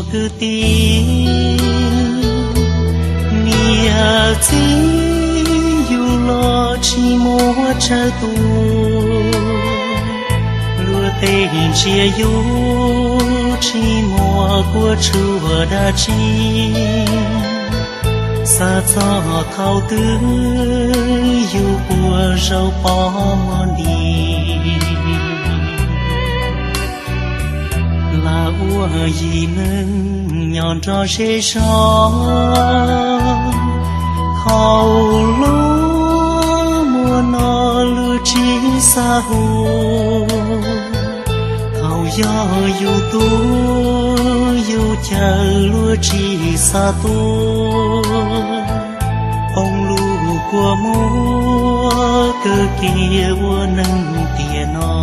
kwv tij, niam txiv yug los tsis muaj tsawg tus, luag tej ntsia yus tsis muaj kua tsuag dab tsi. Xav txog thaum twg yus puag zaub pob muag nti, lam ua yim neeg nyob nrog zej zog. Thaum lub muag no luag tsis xav hu, thaum yog yus tub yus cawm luag tsis xav tuaj. Poob lub kua muag kawg kiag ua neeg tiam no,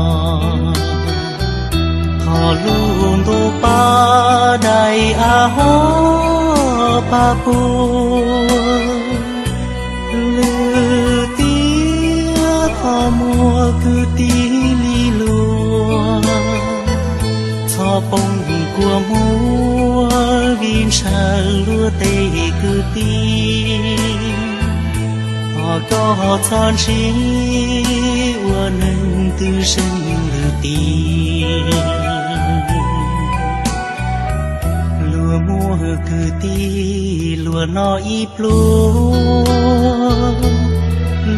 qhov lub ntuj pab dai a ho pab puag. Lwm tiam thov muaj kwv tij li luag, txhob poob kua muag vim ntshaw luag tej kwv tij. Thov koj txhob ntsib ua neeg twg zeeg lwm tiam. Luag muaj kwv tij luag noj ib pluag,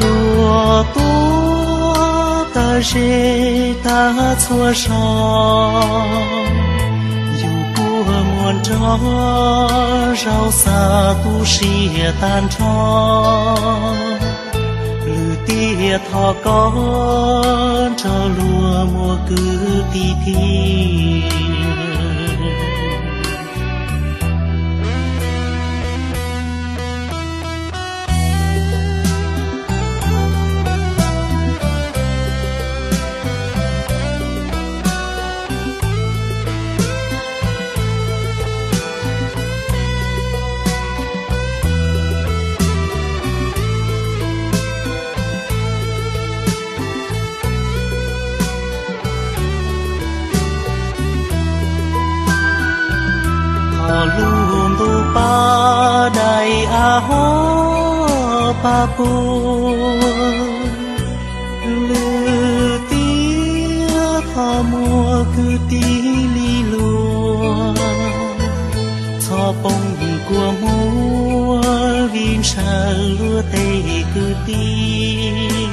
luag tuag tag zej tag txhua zos. Yus puag muag nrog zaub xav tu siab tag nrho, lwm tiam thov koj nrog luag muaj kwv tij thiab. Thov lub ntuj pab dai a ho pab puag, lwm tiam thov muaj kwv tij li luag, txhob poob kua muag vim ntshaw luag tej kwv tij.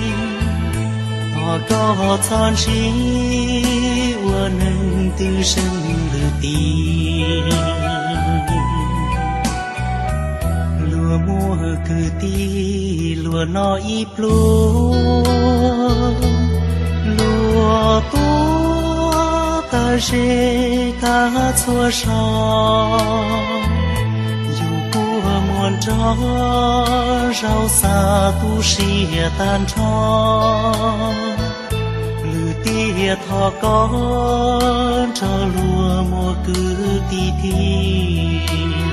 Thov koj txhob ntsib ua neeg twg zeeg lwm tiam. Luag muaj kwv tij luag noj ib pluag, luag tuag tag zej tag txhua zos. Yus puag muag nrog zaub xav tu siab tag nrho, lwm tiam thov koj nrog luag muaj kwv tij thiab.